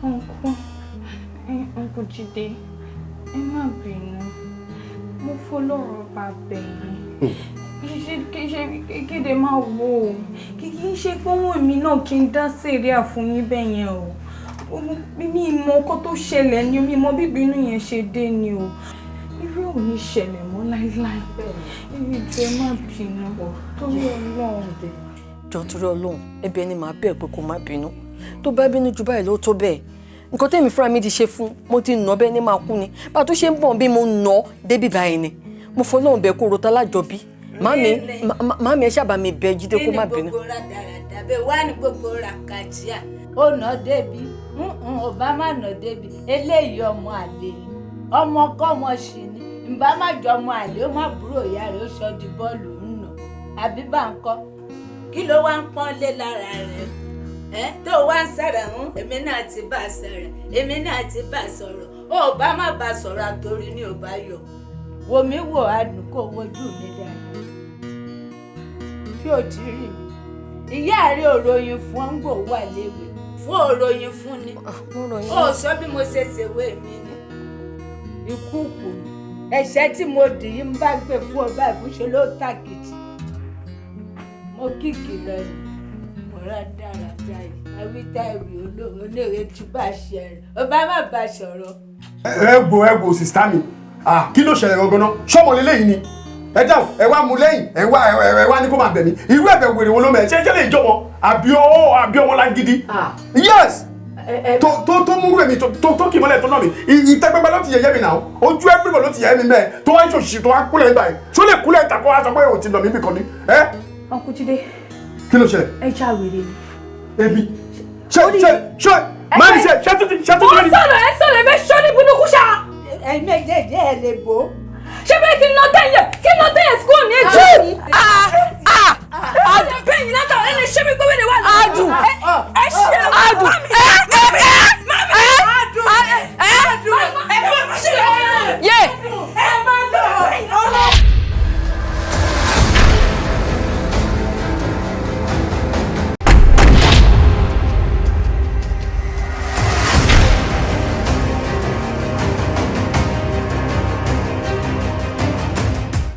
Uncle, Uncle Jídé, ẹ má bínú. Mo fọlọ́run bá bẹ̀ yín. Ṣe kéde máa wò ó. Kì í ṣe pé òun èmi náà kí n dá sẹ̀ríà fún yín bẹ́ẹ̀ yẹn o. Mi mọ nǹkan tó ṣẹlẹ̀ ni, mi mọ bí ìbínú yẹn ṣe dé ni o. Irú ò ní ṣẹlẹ̀ mọ́ láíláí. Ẹ jọ̀ọ́, ẹ má bínú. Torí Ọlọ́run. Jọ, torí Ọlọ́run, ẹ̀bẹ̀ ni màá bẹ̀ pé kó má bínú. Tó bá bínú ju báyìí ló tó bẹ́ẹ̀. Nǹkan tẹ́mi fúnra mi ti ṣe fún, mo ti nà bẹ́ẹ̀ ní máa kú ni. Bá a tó ṣe ń bọ̀ bí mo nà débi báyìí ni. Mo fọlọ́run bẹ̀ kó rota lájọbí. Màámi, màámi, ẹ ṣábà mi bẹ̀ Jídé kó má bínú. Kí ni gbogbo rádaràdà bẹ́ẹ̀ wá ní gbogbo ràkàjíà? Ó nà débi, ò bá má nà débi. Eléyìí ọmọ àlè ni, ọmọ kọ́mọ sì ni. Ǹbá má jọ ọmọ àlè, ó má búrò ìyá rẹ̀, ó sọ di bọ́ọ̀lù ń nà. Àbí bá ń kọ́, kí ló wá ń pọ́n lé lára rẹ̀ ẹ́ tó wá ń sọ̀rọ̀ ń? Èmi náà ti bá a sọ̀rọ̀, èmi náà ti bá a sọ̀rọ̀. Ó bá má bá a sọ̀rọ̀, àtòrí ni ò bá yọ. Wò mí wò, adùn kó wojú mi dáadáa. Ṣé o ti rí mi? Ìyá rẹ ò ròyìn fún ọ ń gbò wà léwe fún òròyìn fún ni. Ó sọ bí mo ṣe ṣèwé mi ni ikú kù ni. Ẹ̀ṣẹ̀ tí mo dì í ń bá gbé fún ọba ìfúnṣe ló tàkìtì. Mo kíkì lọ ni ọ̀rọ̀ dáradára yìí. Awítá ìwé onírè tí bá ṣe rẹ̀, ọba má bá sọ̀rọ̀. Ẹ wo, ẹ wo, sister mi, ah, kí ló ṣẹlẹ̀ gangan náà? Ṣọ́mọ lélẹ́yìn ni? Ẹ dáhùn. Ẹ wá mú lẹ́yìn, ẹ wá ní kó máa bẹ̀ mí. Irú ẹ̀bẹ̀ wèrè wo ló mẹ̀? Ṣé lè jọmọ àbí ọ àbí ọmọ lágídí? Yes, tó múrú èmi tó kì í mọ́lẹ̀ tó náà mi ìtẹ́gbẹ́gbẹ́ ló ti yẹ̀yẹ́ mi náà. Ojú everybody ló ti yẹ̀yẹ́ mi mẹ́ẹ̀ tó wá ń ṣòṣì tó wá kúlẹ̀ nígbà yìí. Ṣó lè kúlẹ̀ ìtàkùn wá sọ pé òun ti nà mí bìkan ni ẹ? Uncle Jídé. Kí ló ṣẹlẹ̀? Ẹ já wèrè ni. Ebi ṣe máa ní ṣe tuntun ṣe tuntun. Ó sọ̀rọ̀, ẹ sọ̀rọ̀, ẹ fẹ́ ṣọ́ ní burúkú ṣá. Ẹ̀yin méjèèjì, ẹ lè bò ó.